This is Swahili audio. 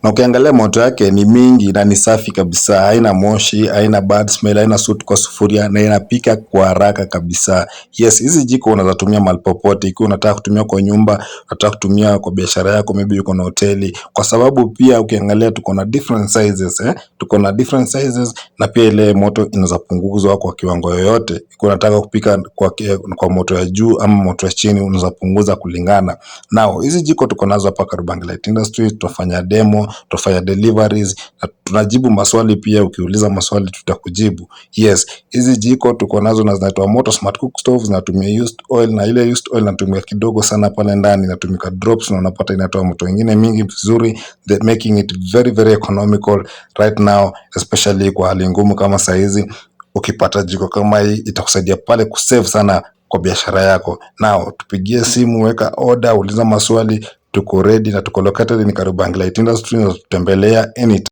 Na ukiangalia moto yake ni mingi na ni safi kabisa, haina moshi, haina bad smell, haina soot kwa sufuria na inapika kwa haraka kabisa. Yes, hizi jiko unaweza tumia mahali popote, ikiwa unataka kutumia kwa nyumba, unataka kutumia kwa biashara yako, maybe uko na hoteli, kwa sababu pia ukiangalia tuko na different sizes, eh? Tuko na different sizes na pia ile moto inaweza punguzwa kwa kiwango yoyote. Ikiwa unataka kupika kwa moto ya juu ama moto ya chini, unaweza punguza kulingana. Now, hizi jiko tuko nazo hapa Kariobangi Light Industry, tutafanya demo, tutafanya deliveries na tunajibu maswali pia. Ukiuliza maswali tutakujibu. Yes, hizi jiko tuko nazo na zinaitwa Moto Smart Cook Stove, zinatumia used oil na ile used oil inatumika kidogo sana pale ndani, inatumika drops na unapata inatoa moto ingine mingi vizuri, making it very very economical right now, especially kwa hali ngumu kama saizi. Ukipata jiko kama hii itakusaidia pale kusave sana kwa biashara yako. Now tupigie simu, weka order, uliza maswali, tuko ready na tuko located in Kariobangi Light Industry, na tutembelea anytime.